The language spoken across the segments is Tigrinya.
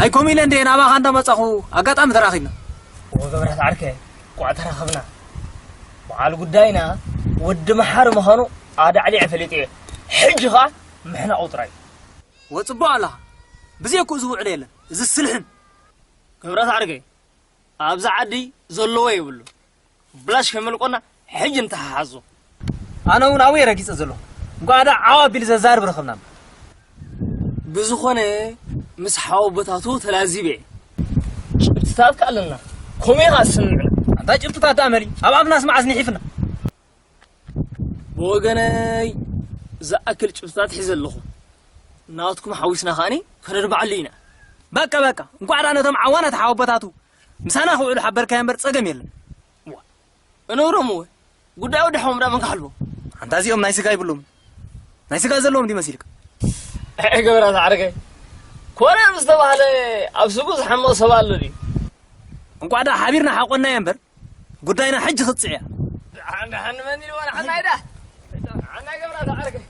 ኣይ፣ ከምኡ ኢለ እንደ ናባኻ እንዳመጻኹ ኣጋጣሚ ተራኺብና። ወገብራት ዓርከ፣ ቋዕ ተራኸብና። በዓል ጉዳይና ወዲ መሓሪ ምዃኑ ኣዳዕዲዐ ፈሊጠ እየ። ሕጂ ኸኣ ምሕናቑ ጥራይ። ወጽቡቕ ኣለኻ። ብዘይክኡ ዝውዕል የለን። እዚ ስልሕን። ገብራት ዓርከ፣ ኣብዚ ዓዲ ዘለዎ የብሉ። ብላሽ ከመልቆና ሕጂ እንተሓሓዞ። ኣነ እውን ኣብኡ እየ ረጊጸ ዘለኹ። እንኳዕ ደኣ ዓው ኣቢሉ ዘዛርብ ረኸብና እምበር። ብዝኾነ፣ ምስ ሓወቦታቱ ተላዚበ እየ። ጭብጥታት ከ ኣለና። ከምኡ ኢኻ ዝስምዕና። ኣንታ ጭብጥታት ደኣ መሊ ኣብ ኣፍናስ መዓስ ንሒፍና። ብወገነይ ዝኣክል ጭብጥታት ሒዘ ኣለኹ። ናትኩም ሓዊስና ከኣኒ ከነድምዓሉ ኢና። በቃ፣ በቃ፣ እንቋዕ ደኣ ነቶም ዓዋናት ሓወቦታቱ ምሳና ክውዕሉ ሓበርካዮ እምበር ጸገም የለን። ዋ፣ እነውሮም እወ። ጉዳይ ወዲ ሓዎም ደኣ መን ክሓልፎ? ኣንታ እዚኦም ናይ ስጋ ይብሉም። ናይ ስጋ ዘለዎም ድዩ መሲልካ? ኣይ ገብራት ዓርከይ። ኮነ ምስ ተባህለ ኣብ ስጉ ዝሓምቕ ሰብ ኣሎ ድዩ? እንቋዕ ደኣ ሓቢርና ሓቆናዮ እምበር፣ ጉዳይና ሕጂ ክጽዕ እያ። ደሓን ደሓን መን ኢልዎ ንዓና ኢዳ? ንዓና ገብራት ዓርከይ።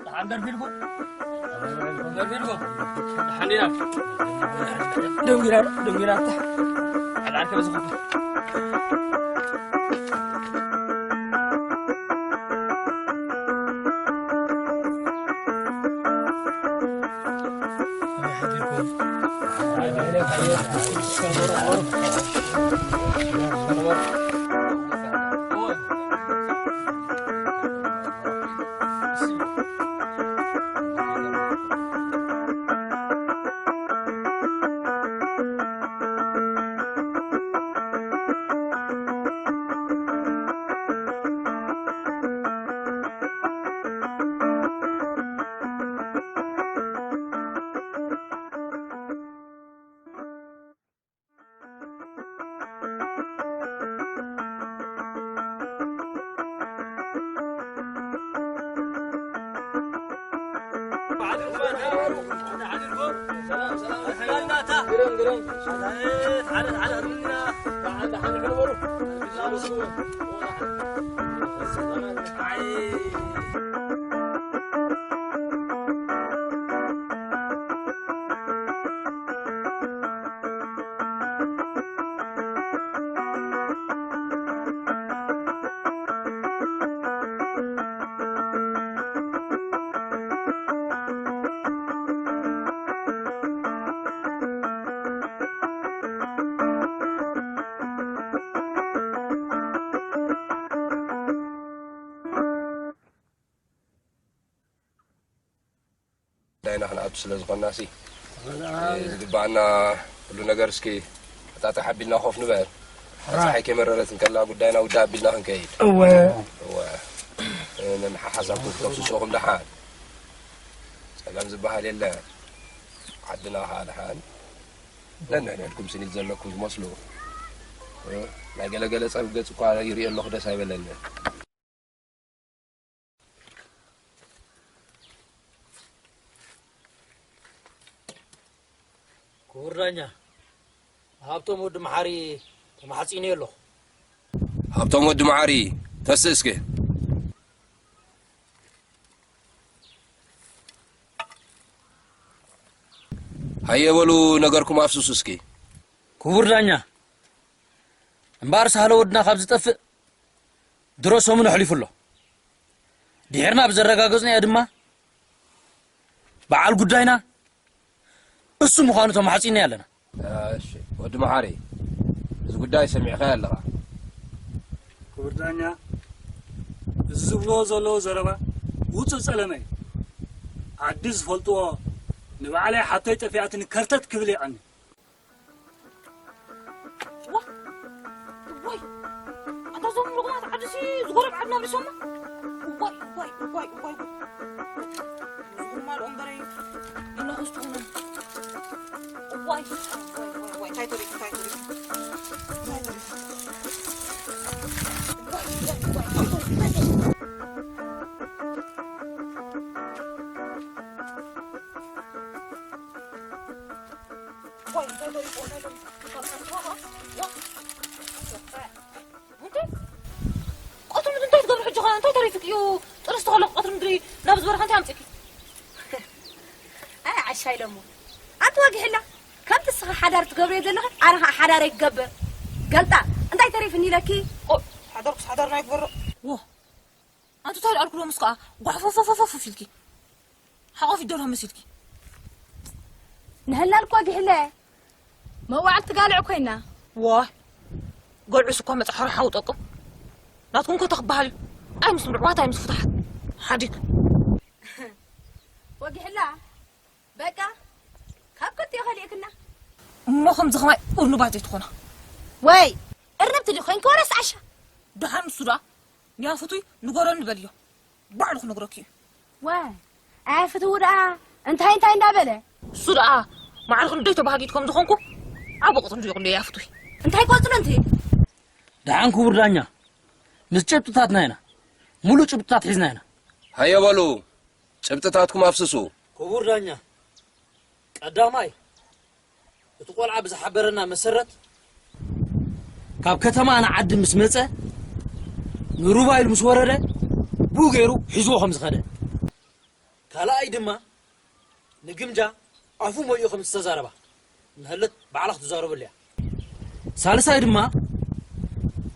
ደሓን ደርፊልኩም? ደርፊልኩም? ደሓን ዲና? ደንጊራ፣ ደንጊራ፣ ኣታ። ኣልዓርከ በዚ ኸብታ። ዳይና ክንኣቱ ስለ ዝኾንና ሲ፣ ዝግባኣና ኩሉ ነገር እስኪ ኣጣጥሕ ኣቢልና ኮፍ ንበል። ሕራይ። ፀሓይ ከይመረረት እንከላ ጉዳይና ውዳ ኣቢልና ክንከይድ። እወ። እወ። ነንሓሓሳብኩም ክተፍስሶኹም ደሓን። ጸገም ዝበሃል የለ። ዓድና ኸኣ ደሓን። ነንሕድሕድኩም ስኒት ዘለኩም ትመስሉ። ናይ ገለገለ ጸብ ገጽ እኳ ይርኢ ኣለኹ ደስ ኣይበለንን። ክቡር ዳኛ፣ ሃብቶም ወዲ መሓሪ ተማሕጺነ ኣለኹ። ሃብቶም ወዲ መሓሪ፣ ተስእ እስከ። ሃየ በሉ፣ ነገርኩም ኣፍስሱ እስኪ። ክቡር ዳኛ፣ እምበኣር ሳህለ ወድና ካብ ዝጠፍእ ድሮ ሰሙን ኣሕሊፉ ኣሎ። ድሒርና ብዘረጋገጽናዮ ድማ፣ በዓል ጉዳይና እሱ ምዃኑ ተማሕጺንና ኣለና። እሺ፣ ወዲ መሓሪ፣ እዚ ጉዳይ ሰሚዕካዮ ኣለኻ። ክቡር ዳኛ፣ እዚ ዝብልዎ ዘለዉ ዘረባ ውጹእ ጸለመ እዩ። ዓዲ ዝፈልጥዎ ንባዕለይ ሓብተይ ጠፊኣትኒ ከርተት ክብል ይቐኒ። ዋ! እዋይ! ኣንታ እዞም ልጉማት ዓድሲ ዝጎረብ ዓድና ምርሶማ? እዋይ፣ እዋይ፣ እዋይ፣ እዋይ፣ እዋይ። ዝጉማ ልኦም በረይ ይነኹስ ትኹኑ። እዋይ፣ እዋይ፣ እዋይ፣ እዋይ፣ እንታይ ተሪፉ፣ እንታይ ተሪፉ? እንታይ ተሪፉ? እዋይ፣ እዋይ፣ እዋይ፣ እንታይ ተሪፉ? ቆይ፣ እንታይ ተሪፉ? እንታይ? ቀትሪ ምድሪ እንታይ ትገብሪ ሕጂ ኸ? እንታይ ተሪፉኪ እዩ? ጥርስ ተኸለኹ ቀትሪ ምድሪ ናብ ዝበረኻ እንታይ ኣምፅእኪ? ኣይ፣ ዓሻ ኢለሞ። ኣንቲ ወጊሕላ፣ ከምቲ እስኻ ሓዳር ትገብርዮ ዘለኺ፣ ኣነ ኸዓ ሓዳረይ ክገብር። ገልጣ፣ እንታይ ተሪፍኒ ኢለኪ? ቆይ፣ ሓዳርኩስ ሓዳር ናይ ግበሮ። ዎ፣ ኣንቲ እንታይ ደኣልኩ ሎምስ ከዓ ጓሕፎፎፎፎፍ ኢልኪ። ሓቆፊት ደርሆ መሲልኪ። ንህላል እኮ ወጊሕለ። መዋዕልቲ ጋልዕ ኮይና። ዋይ፣ ገልዑስ እኳ መጽሓሪ ሓው ጠቅም። ናትኩም እኮ ተኽበሃል እዩ። ኣይ ምስ ምዕዋት፣ ኣይ ምስ ፍትሓት። ሓዲግ። ወጊሕላ። በቃ፣ ካብ ክልቲኡ ከሊእክና። እሞ ከምዚ ከማይ እርኑባት ዘይትኾና። ወይ፣ እርንብቲ ድዩ ኮይንኪ ወላስ ዓሻ? ደሓን ንሱ ደኣ፣ ንያፍቱይ ንገረኒ በልዮ። ባዕሉ ክነግረኪ እዩ። ዋ፣ ኣያፍትው ደኣ እንታይ እንታይ እንዳበለ? እሱ ደኣ ማዕርክ ንደይ ተባሃጊት ከም ዝኾንኩ ዓቢ ቁጽሪ እንድዩ ይቕሉ ኣያፍቱይ። እንታይ ቆጽሪ እንት? ደሓን ክቡር ዳኛ፣ ምስ ጭብጥታትና ኢና፣ ሙሉእ ጭብጥታት ሒዝና ኢና። ሃየ በሉ፣ ጭብጥታትኩም ኣፍስሱ። ክቡር ዳኛ፣ ቀዳማይ፣ እቲ ቆልዓ ብዝሓበረና መሰረት፣ ካብ ከተማ ንዓዲ ምስ መጸ፣ ንሩባ ኢሉ ምስ ወረደ፣ ብኡ ገይሩ ሒዝዎ ከም ዝኸደ። ካልኣይ ድማ፣ ንግምጃ ኣፉ መሊኡ ከም ዝተዛረባ፣ ንህለት ባዕላ ክትዛረበሉ እያ። ሳልሳይ ድማ፣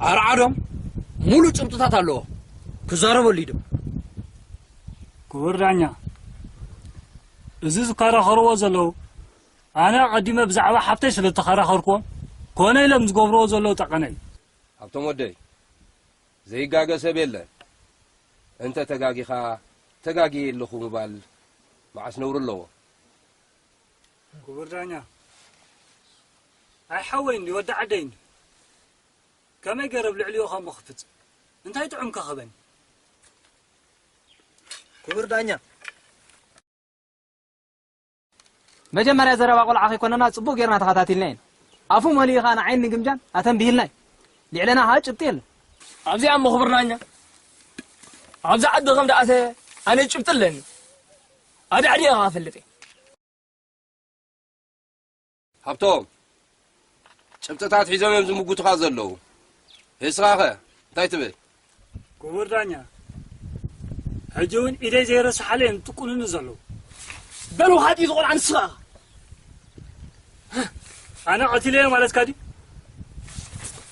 ኣርዓዶም ሙሉእ ጭብጥታት ኣለዎ፣ ክዛረበሉ እዩ ድማ። ክቡር ዳኛ፣ እዚ ዝከራኸርዎ ዘለዉ፣ ኣነ ኣቐዲመ ብዛዕባ ሓብተይ ስለ ዝተኸራኸርኩዎ፣ ኮነ ኢሎም ዝገብርዎ ዘለዉ ጠቐነ እዩ። ሃብቶም ወደይ፣ ዘይጋገ ሰብ የለን። እንተ ተጋጊኻ፣ ተጋግየ ኣለኹ ምባል መዓስ ነውሪ ኣለዎ? ክቡር ዳኛ፣ ኣይ ሓወይ እንዲ ወዲ ዓደይ እንዲ፣ ከመይ ገይረ ኣብ ልዕሊኡ ከምኡ ክፍጽም? እንታይ ጥዑም ከ ክህበኒ? ክቡር ዳኛ፣ መጀመርያ ዘረባ ቆልዓ ከይኮነና ጽቡቕ ጌርና ተኸታቲልና ኢና። ኣፉ መሊኡ ኸኣ ንዓይን ንግምጃን ኣተንቢህልና እዩ። ልዕለና ኸኣ ጭብጢ የለን። ኣብዚኣ እሞ ክቡር ዳኛ፣ ኣብዚ ዓዲ ከም ደኣተ ኣነ ጭብጢ ኣለኒ። ኣዳዕዲኤ ኸኣ እፈልጥ እየ። ሃብቶም፣ ጭብጥታት ሒዞም እዮም ዝምጉቱኻ ዘለዉ። ንስኻኸ እንታይ ትብል? ክቡር ዳኛ፣ ሕጂ እውን ኢደይ ዘይረስሓለ እዮም ዝጥቁኑኒ ዘለዉ። በል ውሓጥ እዩ ዝቖልዓ ንስኻ ኢኻ። ኣነ ቀቲለዮ ማለትካ ድዩ?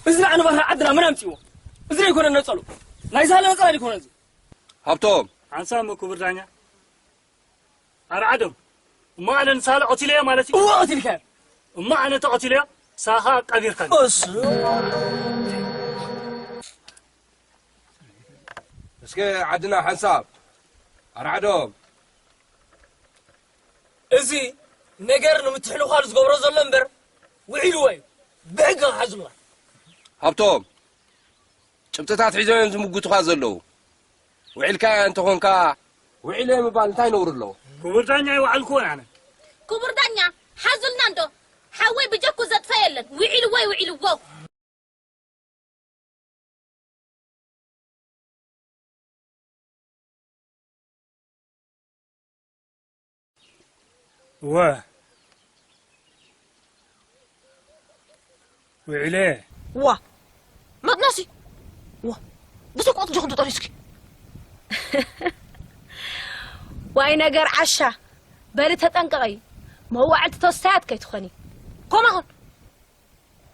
እዚ ንዓንባራ ዓድና መን ኣምጺዎ? እዚ ዘይኮነ ነጸሎ። ናይ ሳለ ነጸላ ዲኮነ እዚ? ሃብቶም። ሓንሳብ እሞ ክቡር ዳኛ። ኣርዓዶም። እሞ ኣነ ንሳለ ቀቲለዮ ማለት እዩ? እወ ቀቲልካዮ። እሞ ኣነ ተቐቲለዮ፣ ሳኻ ቀቢርካኒ። እሱ። እስከ ዓድና ሓንሳብ። ኣርዓዶም። እዚ ነገር ንምትሕልኻል ዝገብሮ ዘሎ እምበር ውዒልዎ እዩ። ብሕጊ ክሓዝዎ። ሃብቶም። ጭብጥታት ሒዞም እዮም ዝምጉቱኻ ዘለዉ። ውዒልካ እንተኾንካ፣ ውዒለ ምባል እንታይ ነውሪ ኣለዎ? ክቡር ዳኛ ኣይወዓልኩዎን ኣነ። ክቡር ዳኛ፣ ሓዙልና እንዶ። ሓወይ ብጀኩ ዘጥፈ የለን። ውዒልዎ፣ ውዒልዎ። እወ። ውዒለ። ዋ፣ መጥናሲ። ዋ፣ ብስቆጥ ዲኹም ተጠሪስኪ? ዋይ ነገር ዓሻ። በሊ ተጠንቀቒ። መዋዕልቲ ተወሳያት ከይትኾኒ። ኮማኹን።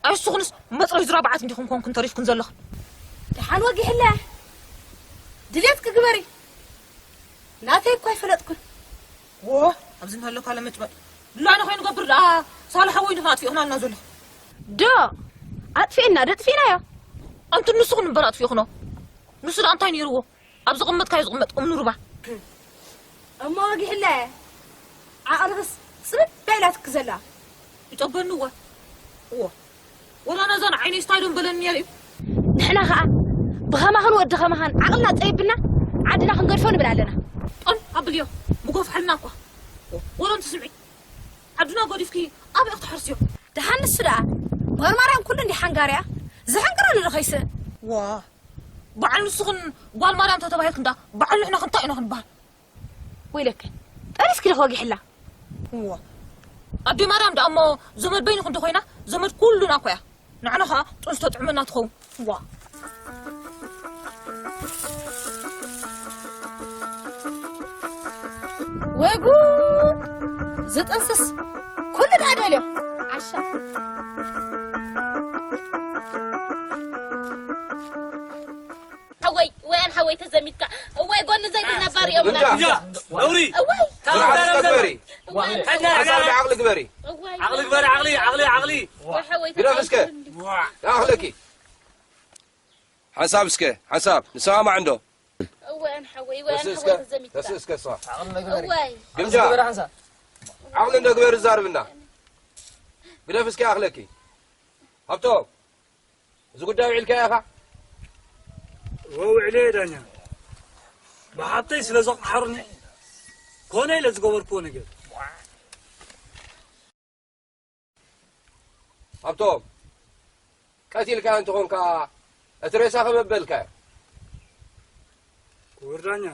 ኣይ፣ ንስኹንስ መጽረይ ዝራብዓት እንዲኹም ኮንኩን ተሪፍኩን ዘለኹን። ደሓን ወጊሕለ። ድሌትኪ ግበሪ። ናተይ እኮ ኣይፈለጥኩን። ዎ፣ ኣብዚ እንሃለካ ለመጭመጭ። ድላና ከይንገብር ደኣ ሳልሓ ወይንኻ ኣጥፊእኽናልና ዘለኹ። ዶ፣ ኣጥፊእና፣ ዶ ኣጥፊእናዮ? ኣንቱም ንስኹም እምበር ኣጥፊእኽኖ። ንሱ ደኣ እንታይ ነይርዎ? ኣብ ዝቕመጥካዮ ዝቕመጥ እምኒ ሩባ። እሞ ወጊሕለ፣ ዓቕልኽስ ጽብብ ኢላትኪ ዘላ። ይጠበኒ እወ። እዎ። ወላ ነዛ ንዓይነይ ስታይሎም በለኒ ነይሩ እዩ። ንሕና ኸኣ ብኸማኽን ወዲ ኸማኻን ዓቕልና ጸቢብና ዓድና ክንገድፎ ንብል ኣለና። ጠን ኣብልዮ፣ ምጎፍሓልና እኳ። ወላ እንትስምዒ፣ ዓድና ገዲፍኪ ኣበይ ክትሓርስዮ? ደሓን ንሱ ደኣ፣ ጓል ማርያም ኩሉ እንዲ ሓንጋርያ፣ ዝሕንቅረሉ ዶ ከይስእን? ዋ፣ በዓል ንስኽን ጓል ማርያም ተተባሂልክን ደኣ፣ በዓል ንሕና ክንታይ ኢና ክንበሃል? ወይለከ፣ ጠሪስኪ ዶ ወጊሕላ? እዋ። ኣደይ ማርያም ደኣ እሞ ዘመድ በይንኹም እንተኾይና፣ ዘመድ ኩሉና እኮ እያ። ንዓና ኸኣ ጥንሲ ተጥዕመና ትኸውን። እዋ። ወይ ጉድ! ዝጥንስስ ኩሉ ደኣ ደልዮ። ዓሻ። ሓወይ፣ ወይ ኣን ሓወይ ተዘሚትካ። እዋይ፣ ጎኒ ዘይብልና ባር እዮም ምንዳ? ምና። ምንዳ? ነውሪ። እዋይ። ካብ ብርሃን ዘረብ ዘረብ። ትገብሪ። እዋይ። ሓና ሓሳብ ሓና። ብዓቕሊ ግበሪ። እዋይ። ዓቕሊ ግበሪ፣ ዓቕሊ፣ ዓቕሊ፣ ዓቕሊ። ወይ ሓወይ ግደፍ እስከ። ተዘሚትካ። ዋ። ይኣኽለኪ። ሓንሳብ እስከ፣ ሓንሳብ። ንሰማማዕ እንዶ? እዋይ፣ ኣን ሓወይ፣ ወይ ኣን ተስእ እስከ፣ ሓወይ ተዘሚትካ። ተስእ እስከ እሷ። ዓቕሊ ግበሪ። እዋይ። ግምጃ። ዓቕሊ ግበሪ ሓንሳብ። ዓቕሊ እንዶ ግበሪ ዛርብና። ግደፍ እስከ ይኣኽለኪ። ሃብቶም። እዚ ጉዳይ ውዒልካዮ ኢኻ? እወ፣ ውዒለዮ ዳኛ። ብሓብተይ ስለ ዘቕሓሩኒ፣ ኮነ ኢለ ዝገበርክዎ ነገር። ሃብቶም፣ ቀቲልካዮ እንተኾንካ፣ እቲ ሬሳ ከመይ ኣበልካዮ? ክቡር ዳኛ፣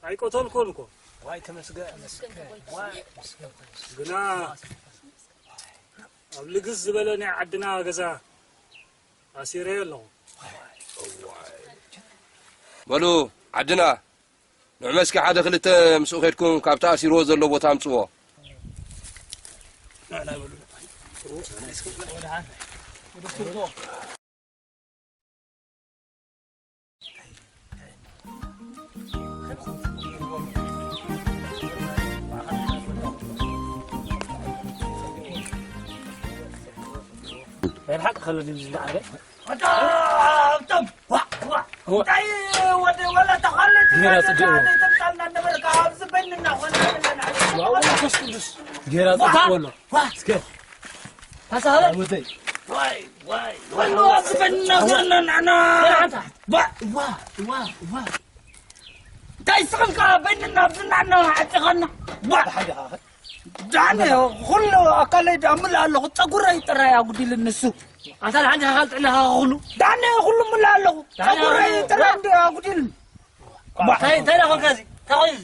ኣይቀተልኩን እኮ። ዋይ፣ ተመስገን። ተመስገን። ዋይ፣ ተመስገን። ግና ኣብ ልግስ ዝበለ ናይ ዓድና ገዛ ኣሲረዮ ኣለኹ። በሉ ዓድና፣ ንዑ መስኪ ሓደ ክልተ ምስኡ ኬድኩም ካብቲ ኣሲርዎ ዘሎ ቦታ ኣምጽዎ። ናይ ብሓቂ ከሎ ድዩ ዝለዓለ? ኣታ ሃብቶም፣ ዋ፣ ዋ። ዋ። እንታይ ወደ ወላ ተኻልድ ጌራ ጽድቅዎ። ተምጻልና ነበርካ፣ ኣብዚ በይንና ኾና ኣለና። ዋው፣ መንፈስ ቅዱስ። ጌራ ዋ። ጽድቅዎ ኣሎ። ዋ። እስከ። ተሳሃለ። ኣቦተይ። ዋይ፣ ዋይ፣ ዋይ፣ ኣብዚ በይንና ኾና ኣለና። ዋ፣ ዋ፣ ዋ፣ ዋ። እንታይ ስኽልካ በይንና ኣብዚ እናዕና ዓጢኻና? ዋ። ብሓደ ኻኸ። ዳነ፣ ኩሉ ኣካለይ ደኣ እምልእ ኣለኹ፣ ጸጉረይ ጥራይ ኣጉዲልኒ እሱ። ኣታ ደሓን ዲኻ? ካልእ ጥዕናኻ ኩሉ? ዳነ፣ ኩሉ እምልእ ኣለኹ፣ ዳነ፣ ጸጉረይ ኩሉ። ጥራይ እንዲ ኣጉዲልኒ። እንታይ፣ እንታይ ደኣ ኾንካ እዚ? እንታይ ኾን እዚ?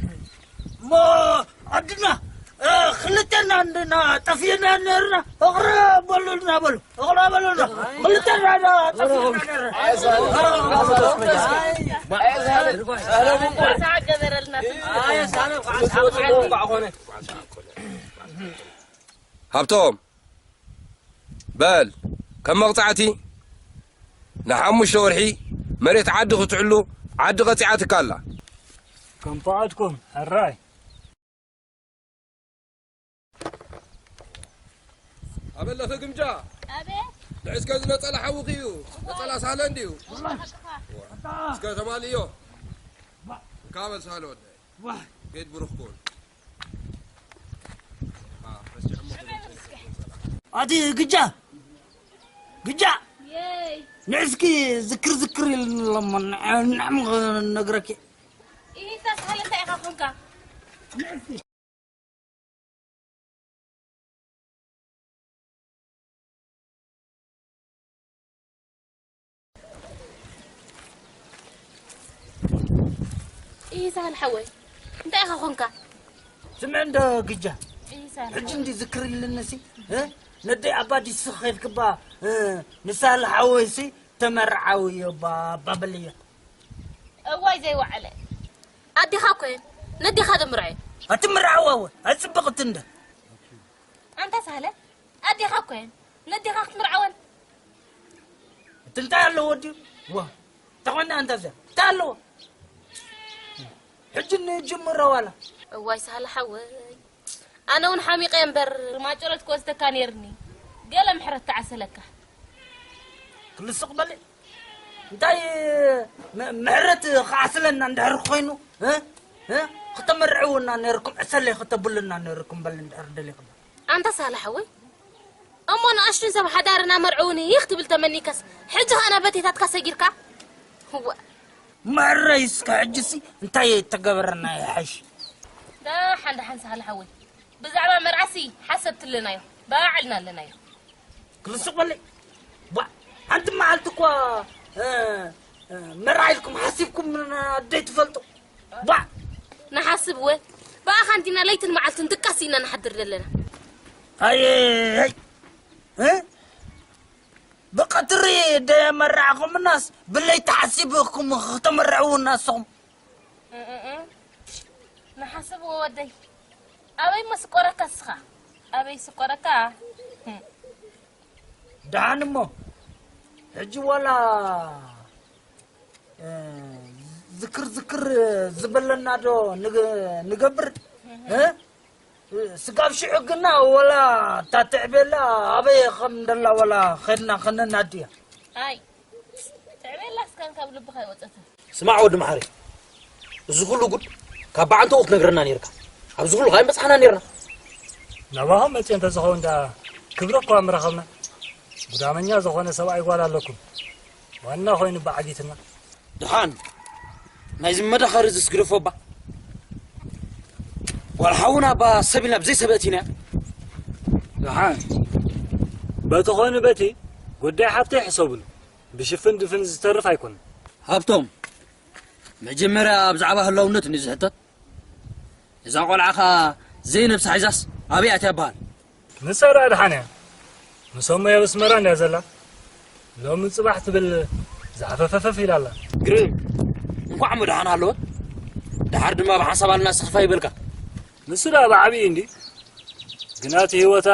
እሞ ዓድና፣ እ፣ ክልተና እንድና ጠፊእና ነርና፣ እቕረ በሉልና በሉ፣ እቕረ በሉልና። ክልተና ዳ ጠፊእና ነርና። ሃብቶም፣ በል፣ ከም መቕጻዕቲ ንሓሙሽተ ወርሒ መሬት ዓዲ ክትሕሉ ዓዲ ቀጺዓትካ ኣላ። ከም ፍቓድኩም፣ ሕራይ። ኣበለኺ ግምጃ፣ ኣቤት። ንዕስከ እዚ ነጸላ ሓውኺ እዩ። ነጸላ ሳለ እንድዩ። እስከ ተማልዮ። እንካ በል ሳለ ወደይ። ዋ። ጌት ብሩኽ ኩን። ኣቲ ግጃ፣ ግጃ፣ ንዕስኪ ዝክር ዝክር ኢልንሎሞ ንዕም ክነግረኪ። ኢንታ ሳለ እንታይ ኢኻ ኮንካ? ኢሳል ሓወይ፣ እንታይ ኢኻ ኾንካ? ስምዕ እንዶ ግጃ፣ ኢሳል ሕጂ ሓወይ። እንዲ ዝክር ኢልንሲ፣ እ? ነደይ ኣባ ዲሱ ኸይድክባ፣ እ፣ ንሳል ሓወይሲ ተመርዓዊ እዮ፣ ባ-፣ ባበልዮ። እዋይ ዘይወዓለ። ኣዴኻ እኮ እየን። ነዴኻ ደምርዐ። ኣትምርዓዋ እወ፣ ኣጽብቕቲ እንደ። ኣንታ ሳለ፣ ኣዴኻ እኮ እየን። ነዴኻ ክትምርዓወን። እቲ እንታይ ኣለዎ ድዩ? ዋ፣ ተኾነ ኣንታ ዘ-፣ እንታይ ኣለዎ? ሕጂ ንጅምሮ ዋላ። እዋይ ሳለ ሓወይ። ኣነ እውን ሓሚቐ እምበር ማጨሎት ክወስደካ ነይርኒ። ገለ ምሕረት ተዓሰለካ። ክልስቕ በሊ። እንታይ ም-፣ ምሕረት ክዓስለና እንድሕር ኮይኑ፣ እ? እ? ክተመርዕውና ነይርኩም፣ ዕሰለይ ክተብሉና ነይርኩም በሊ እንድሕር ደሊኹም። ኣንታ ሳለ ሓወይ፣ እሞ ንኣሽቱን ሰብ ሓዳር እናመርዕውኒ ይኽ ትብል ተመኒካስ፣ ሕጂ ኸኣ ናብ በቴታትካ ሰጊርካ? እወ። መረይ እስከ ሕጂሲ እንታይ ተገበረና ይሓይሽ? ደሓን ደሓን ሳለ ሓወይ፣ ብዛዕባ መርዓሲ ሓሰብ ትልናዮ፣ ባዕልና ኣለናዮ። ክልስቕ በለይ። ቧዕ፣ ሓንቲ መዓልቲ እኳ፣ እ፣ እ፣ መርዓ ኢልኩም ሓሲብኩም ኣደይ ትፈልጡ? ቧዕ። ንሓስብ ወ፣ ብኣኻ እንዲና ለይትን መዓልትን ድቃስ ኢና ንሓድር ዘለና። ኣየ፣ ኣይ፣ እ? ብቐትሪ ደየመራዕኹምናስ ብለይቲ ሓሲብኩም ክተመርዕዉና ንስኹም። እ፣ እ፣ እ። ንሓስብ ወደይ። ኣበይ መስቆረካ እስኻ? ኣበይ ስቆረካ? ደሓን እሞ ሕጂ ዋላ ዝክር ዝክር ዝበለና ዶ ንገብር? ስጋብ ሽዑ ግና ወላ እታ ትዕቤላ ኣበይ ከም ደላ ወላ ኸድና ኸነናድያ። ኣይ ትዕቤላ እስካን ካብ ልብኻ ኣይወፀትን። ስማዕ ወዲ መሓሪ፣ እዚ ኩሉ ጉድ ካብ በዓንተኡ ክትነግረና ነይርካ። ኣብዚ ኩሉ ካይ በጻሕና ነይርና። ናባኹም መጽእ እንተዝኸውን ደኣ ክብሪ እኳ ምረኸብና። ጉዳመኛ ዝኾነ ሰብኣይ ጓል ኣለኩም። ዋና ኮይኑ በዓጊትና። ደሓን ናይዚ መዳኸሪ ዝስግደፎ እባ። ጓል ሓውና እባ ሰብ ኢልና ብዘይ ሰብ ኣእቲና። ደሓን በቲ ኾነ በቲ ጉዳይ ሓብተይ ሕሰቡሉ። ብሽፍን ድፍን ዝተርፍ ኣይኮነን። ሃብቶም፣ መጀመርያ ብዛዕባ ህላውነት እንዩ ዝሕተት። እዛ ቆልዓ ኸኣ ዘይነብሳ ሒዛስ ኣበይ ኣትያ በሃል? ንሳ ደኣ ደሓን እያ። ምስ ኣሞይ ኣብ ኣስመራ እንድያ ዘላ። ሎሚ ጽባሕ ትብል ዛዕፈፈፈፍ ኢላ ኣላ። ግርም፣ እንኳዕ እሞ ደሓን ሃለወት። ደሓር ድማ ብሓንሳብ ኣለና ስኽፋ ይበልካ። ንሱ ደኣ ብዓቢኡ እንዲ። ግና እቲ ህይወታ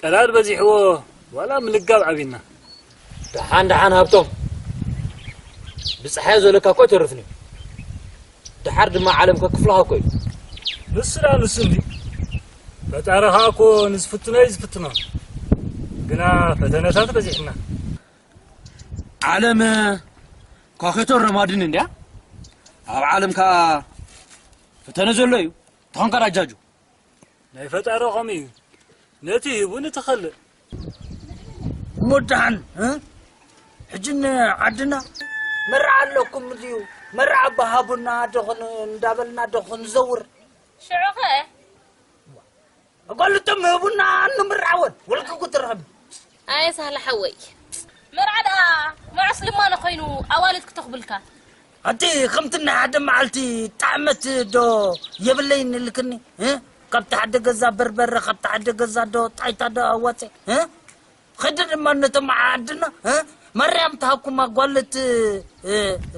ቀዳድ በዚሕዎ ዋላ ምልጋብ ዓቢና። ደሓን ደሓን ሃብቶም፣ ብጸሓዮ ዘለካ እኮ ኣይተርፍን እዩ። ደሓር ድማ ዓለም ከክፍልኻ እኮ እዩ። ንሱ ደኣ ንሱ እንዲ። ፈጣሪ ኸኣ እኮ ንዝፍትኖ እዩ ዝፍትኖ። ግና ፈተነታት በዚሕና። ዓለም ኳኼቶን ረማድን እንድያ። ኣብ ዓለም ከኣ ፈተነ ዘሎ እዩ። ተኾንካ ዳጃጁ። ናይ ፈጣሪ ኸምኡ እዩ። ነቲ ሂቡ ንተኸልእ። እሞ ደሓን፣ እ? ሕጂ ንዓድና መርዓ ኣለኩም ድዩ? መርዓ እባ ሃቡና ዶ ኽን-፣ እንዳበልና ዶ ኽንዘውር? ሽዑ ኸ? ጓልቶም ህቡና እንምርዓወን፣ ወልቂ ክትረኸብ። ኣየ ሳህለ ሓወይ፣ መርዓ ደኣ መዓስ ልማኖ ኾይኑ ኣዋልድ ክተኽብልካ? ኣቲ ከምቲ ናይ ሓደ መዓልቲ ጣዕመት ዶ የብለይን ኢልክኒ፣ እ? ካብቲ ሓደ ገዛ በርበረ፣ ካብቲ ሓደ ገዛ ዶ ጣይታ ዶ ኣዋጽእ፣ እ? ኸዲ ድማ ነቶም ዓድና፣ እ? ማርያም ትሃብኩማ ጓልት፣ እ፣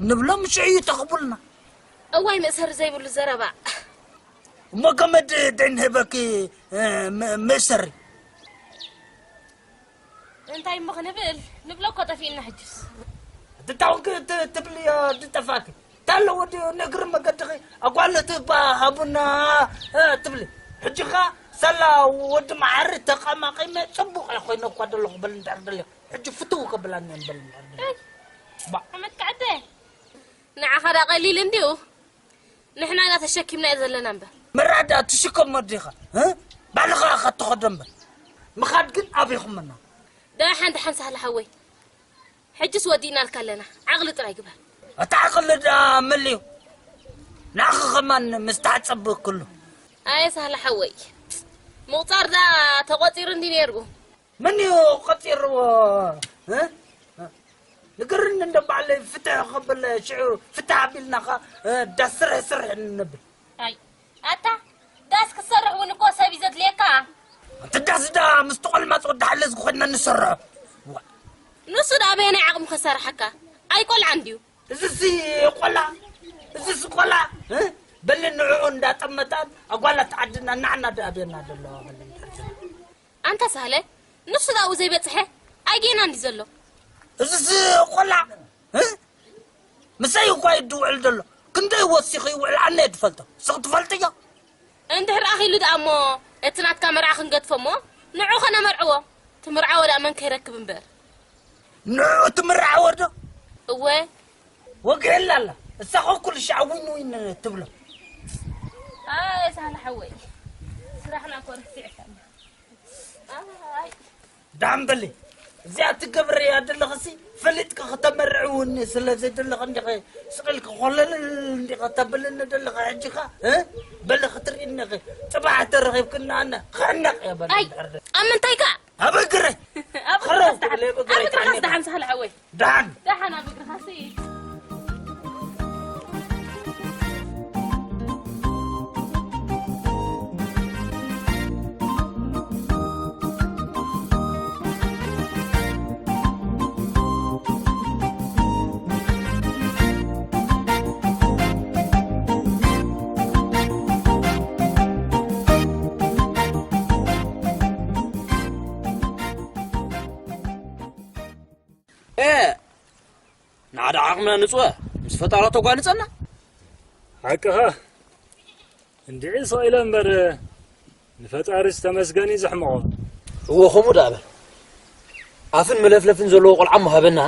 ንብሎም ሽዑ እዩ ተኽቡልና። እዋይ መእሰሪ ዘይብሉ ዘረባ። እሞ ገመድ ደይንህበኪ፣ እ፣ መ-፣ መእሰሪ። እንታይ እሞ ክንብል? ንብሎ እኮ ጠፊእና ሕጅስ። ትታውን ክ-፣ ት-፣ ትብልዮ ድጠፋኪ። ታሎ ወዲ ንእግሪ መገድኺ ኣጓለት እባ ሃቡና፣ እ፣ ትብሊ። ሕጂ ኸ ሳላ ወዲ መዓሪ ተቐማቒመ ጽቡቕ እየ ኮይነ እኳ ደለኹ በል እንድሕር ደልዮ። ሕጂ ፍትው ከብላኒ እየን በል እንድሕር ደልዮ። ባ። ኣመት ከዕደ። ንዓኻ ዳ ቀሊል እንድዩ። ንሕና ኢና ተሸኪምናዮ ዘለና እምበር። መርዓ ደኣ ትሽከሞ ዲኻ? እ? ባዕልኻ ኢኻ ትኸዶ እምበር። ምኻድ ግን ኣቢኹምና። ደሓን ደሓን ሳህለ ሓወይ። ሕጅስ ወዲእናልካ ኣለና። ዓቕሊ ጥራይ ግበር። እቲ ዓቕሊ ደኣ መሊኡ። ንዓኺ ኸማን ምስ ተዓጸብ ኩሉ። ኣየ ሳህለ ሓወይ። ምቑጻር ደኣ ተቖጺሩ እንዲ ነይሩ። መን እዩ ቆጺርዎ? እ? ንገርኒ እንደ ባዕለይ ፍትሕ ክብል ሽዑ ፍትሕ ኣቢልናኻ፣ እ፣ ዳስ ስርሕ ስርሕ ንብል። ኣይ፣ ኣታ ዳስ ክትሰርሕ እውን እኮ ሰብ እዩ ዘድልየካ። እቲ ዳስ ዳ ምስ ተቖልማጽ ወዲ ሓለዝ ኮይንና ንሰርሖ። ዋ። ንሱ ዳ በየናይ ዓቕሚ ከሰርሓካ? ኣይቆልዓን ድዩ? እዚሲ ቆልዓ፣ እዚሲ ቆልዓ፣ እ? በሊ ንዕኡ እንዳጠመታን ኣጓላት ዓድና ናዕና ዳ ኣብየና ዘለዋ በሊ። ኣንታ ሳህለ፣ ንሱ ዳኡ ዘይበጽሐ ኣይጌና እንዲ ዘሎ። እዚስ ቆላዕ፣ እ? ምሳይ እኳ እዩ ድውዕል ዘሎ። ክንደይ ወሲኹ ይውዕል ኣነ እየ ድፈልጦ። ስቕ ትፈልጥዮ? እንድሕር ኣኺሉ ደኣ እሞ፣ እቲ ናትካ መርዓ ክንገድፎ እሞ፣ ንዑ ኸነመርዕዎ። ትምርዓዎ ደኣ መን ከይረክብ እምበር። ንዑ ትምርዓዎ ዶ? እወ። ወግኤላ ኣላ። እሳ ኸ ኩሉ ሻዕ ዊን ዊን ትብሎ። ኣይ፣ ሳህለ ሓወይ። ስራሕና እኮ ረሲዕካና። ኣይ። ዳም በሊ። እዚኣ ትገብርያ ዘለኽሲ ፈሊጥኪ ከተመርዕውኒ ስለ ዘይደለኺ እንዲኺ ስቕ ኢልኪ ኮለል እንዲኺ ተብልኒ ዘለኺ ሕጂኻ፣ እ? በሊ ክትርእይኒ ኢኺ። ጽባሕ ተረኺብክና ኣነ ክሕነቕ እየ በሊ ኣይ፣ እንድሕር ደ- ኣብ ምንታይ ከ? ኣብ እግረይ። ኣብ ኸረው እግርኻስ ደሓን። ትብለይ፣ ኣብ እግረይ ኣብ እግርኻስ ትዓኒ። ደሓን ሳህለ ሓወይ። ደሓን። ደሓን ኣብ እግርኻሲ። ንዓዳ ዓቕምና ንጽወ፣ ምስ ፈጣሪ ተጓንጸና። ሓቅኻ። እንድዒ ስቕ ኢለ እምበር፣ ንፈጣሪስ ተመስገን እዩ ዘሕምቖ። እወ፣ ከምኡ ደኣ በል። ኣፍን መለፍለፍን ዘለዎ ቆልዓ እሞ ሃበና።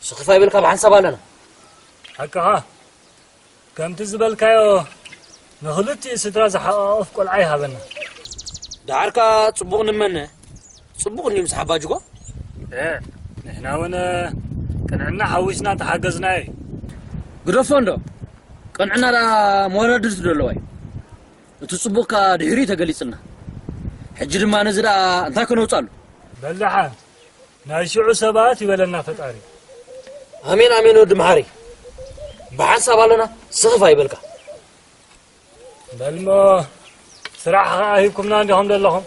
ስኽፍ ኣይበልካ፣ ብሓንሳብ ኣለና። ሓቅኻ። ከምቲ ዝበልካዮ፣ ንኽልቲኡ ስድራ ዝሓቋቑፍ ቆልዓ ይሃበና። ደሓርካ ጽቡቕ ንመነ። ጽቡቕ እንድዩ ምስ ሓባጅጎ። እ፣ ንሕና እውን ቅንዕና ሓዊስና ተሓገዝናዮ እዩ። ግደፎ እንዶ። ቅንዕና ደኣ መወዳድርቲ ዶ ኣለዋ እዩ? እቲ ጽቡቕካ ድሕሪኡ ተገሊጽልና። ሕጂ ድማ ነዚ ደኣ እንታይ ከነውጻሉ? በል ደሓን፣ ናይ ሽዑ ሰባት ይበለና ፈጣሪ። ኣሜን፣ ኣሜን ወዲ መሓሪ። ብሓንሳብ ኣለና፣ ስኽፍ ኣይበልካ። በልሞ፣ ስራሕ ኸዓ ሂብኩምና እንዲኹም ዘለኹም።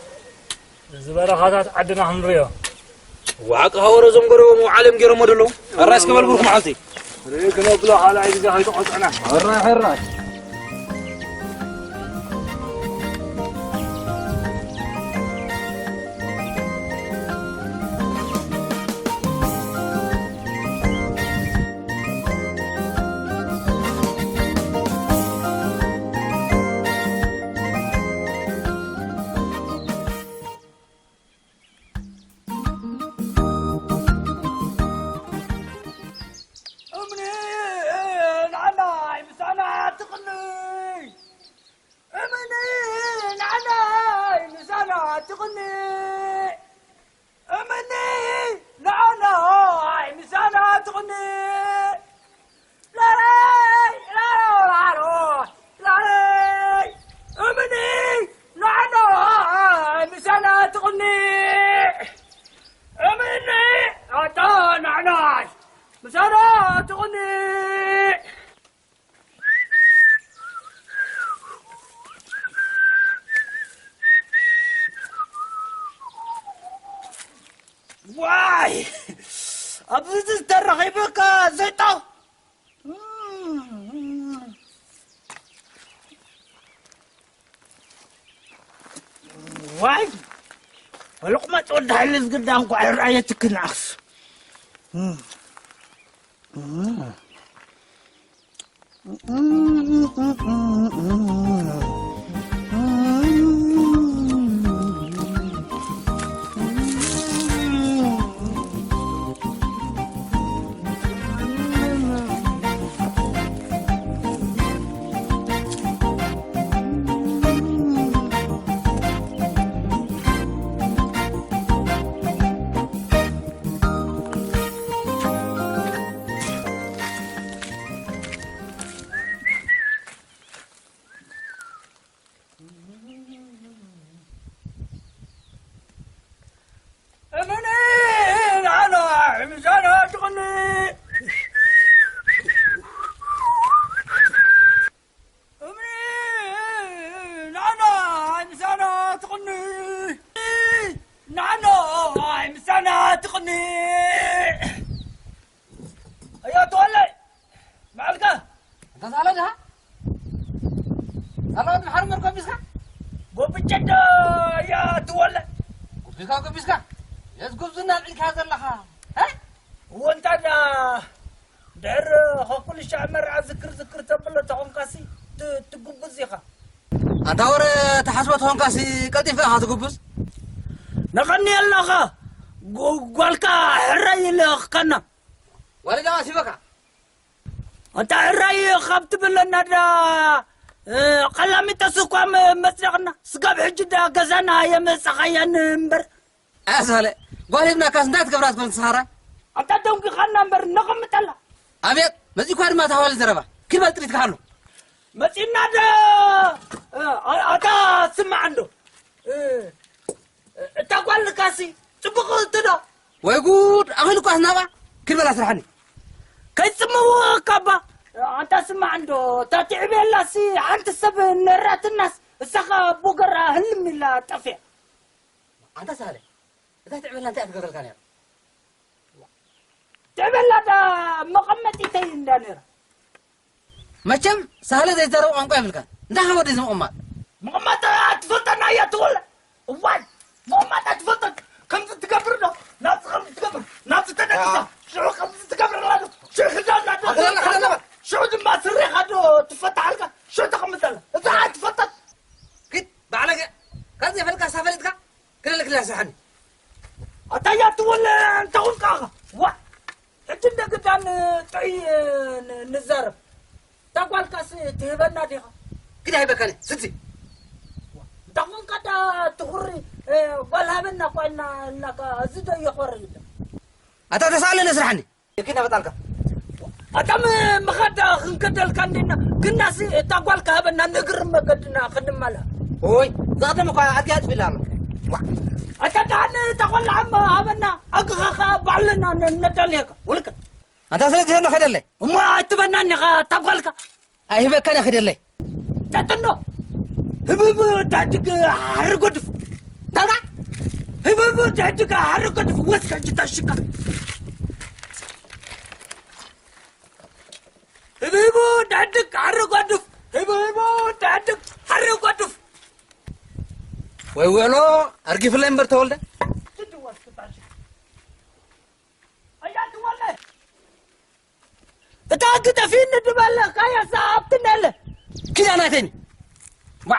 እዚ በረኻታት ዓድና ክንሪኦ። ዋዕቂ ሃወረ እዞም ገረቦም ኣብ ዓለም ገይሮሞ ዘለዉ። ሕራይ እስከ በል ብሩኽ መዓልቲ። ርኢ ክነብሎ ካልኣይ ግዜ ከይተቖፅዕና። ሕራይ፣ ሕራይ። እምኒ ንዓናይ ምሳና ትቕኒ። እምኒ ንዓናይ ምሳና ትቕኒ። እምኒ ንዓናይ ምሳና ትቕኒ። ላላይ፣ ላሎ፣ ላሎ፣ ላላይ። እምኒ ንዓናይ ምሳና ትቕኒ። እምኒ ኣታ ንዓናይ ምሳና ትቕኒ። ዋይ! ኣብዚ ዝተረኺበካ ዘይጣ። ዋይ! ወለቑመጥ ወዲ ሓይሊ ዝግዳ እንኳ ይርኣየትክን ኣኽስ። እምኒ ንዓና ምሳና ትቕኒ። እምኒ ንዓና ምሳና ትቕኒ። ንዓና ምሳና ትቕኒ። ኣያ ተወለይ፣ በዓልካ። እንተ ሳለ ድኻ? ሳለ ወዲ መሓሪ መር ኮቢስካ? ጎብጨ ዶ ኣያ ትወለይ? ጎቢስካ፣ ጎቢስካ? የት ጉብዝና ኣልዒልካ ዘለኻ? እ? እወ፣ እንታ ዳ ድሕር ኸኩልሻዕ መርዓ ዝክር ዝክር ተብሎ ተኾንካሲ ት-፣ ትጉብዝ ኢኻ። ኣንታ ወረ ተሓስቦ ተኾንካሲ ቀልጢፍካ ኢኻ ትጉብዝ። ነቐኒ ኣለኻ። ጎ-፣ ጓልካ ሕራይ ኢልኽካና። ጓለይ ደኣ ሲበካ። ኣንታ ሕራይ ካብ ትብለና ዳ፣ እ፣ ቀላሚጠስ እኳ መ-፣ መጽደቕና። ስጋብ ሕጂ ዳ ገዛና የመጸኻያን እምበር። ኣሳለ፣ ጓል ሂብናካስ እንታይ ትገብራ ትኾን ትስኻራ? ኣንታ ደንጒኻና እምበር ነቐምጠላ። ኣቤት፣ መጺእኳ ድማ ታዋሊ ዘረባ። ኪድ በል ጥሪትካ ሃሉ። መጺእና ዳ፣ እ፣ ኣ-፣ ኣታ ስማዕ እንዶ። እ፣ እታ ጓል ልካሲ ጽቡቕ ትዶ? ወይ ጉድ፣ ኣኺሉ እኳ ናባ። ኪድ በላ ስራሕኒ። ከይጽምዎ ካባ። ኣንታ ስማዕ እንዶ፣ እታ ትዕቤላሲ ሓንቲ ሰብ ነራትናስ፣ እሳኻ ቦገራ ህልም ኢላ ጠፍያ። ኣንታ ሳለ፣ እታ ትዕቤላ እንታይ እያ ትገብረልካ ነይራ? ትዕቤላ ዳ መቐመጢተይ እንዳ ነይራ። መቸም ሳህለ ዘይዛረብ ቋንቋ የብልካን። እንታይ ካብ ወደዚ ምቕማጥ? ምቕማጥ ኣትፈልጠና እያ ትወለ። እዋይ፣ ምቕማጥ ኣትፈልጠን። ከምዚ ትገብር ዶ? ናብዚ ከምዚ ትገብር። ናብዚ ተደቂሳ። ያ። ሽዑ ከምዚ ትገብር ኣላ ዶ? ሽዑ ክዳና ዶ ኣኽለና፣ ኣኽለና። ሽዑ ድማ ስሬኻ ዶ ትፈታሓልካ? ሽዑ ተቐምጠላ። እዛ ኣይትፈታን። ኪድ፣ ባዕለገ፣ ካብ ዘይፈልካ ሳፈለጥካ፣ ክለልክላ ስራሕኒ። ኣታ ያትወለ እንተኹንካ፣ ዋ፣ ሕጂ እንደ ግዳን ጥዑይ ን-፣ ንዛረብ። እታ ጓልካስ ትህበና ዲኻ? ግዳ ኣይበካነ፣ ስቲ። እንተኹንካ ዳ ትኹሪ፣ እ፣ ጓል ሃበና እኳ ኢልና፣ ኢልናካ፣ እዚ ዶ የኾርር ኢለ? ኣታ ተሳእለኒ ስራሕኒ። እኪ ነበጣልካ። ኣታ ም-፣ ምኻድ ክንከደልካ እንዲና፣ ግናሲ እታ ጓል ክሃበና ንእግር መገድና ክንመላ። ኦይ፣ ዝቐደም እኳ ኣድጊ ኣጥፊላ ኣሎ። ዋ። ኣታ ደሓን እታ ቆልዓ እሞ ሃበና፣ ኣግኻ ኸኣ ባዕልና ን-፣ ነዳልየካ። ውልቀ። ኣታ ስለ ትህበና ከደለይ። እሞ ኣይትበናኒ ኻ እታ ጓልካ? ኣይህበካን እየ ከደለይ። ጠጥኖ። ህብብ ዳድግ ሓሪ ጎድፍ። ታውራ። ህብብ ዳድግ ሓሪ ጎድፍ። ወስከ እጅ ታሽካ። ህብብ ዳድግ ሓሪ ጎድፍ። ህብብ ዳድግ ሓሪ ጎድፍ። ወይ ወሎ ኣርጊፍለይ እምበር ተወልደ። ትድወስ ክታሽ። ኣያ ትወልደ። እታ ግደፊኒ ድበለካያ ሰዓብቲ ነለ። ኪዳ ናተኒ። ዋ።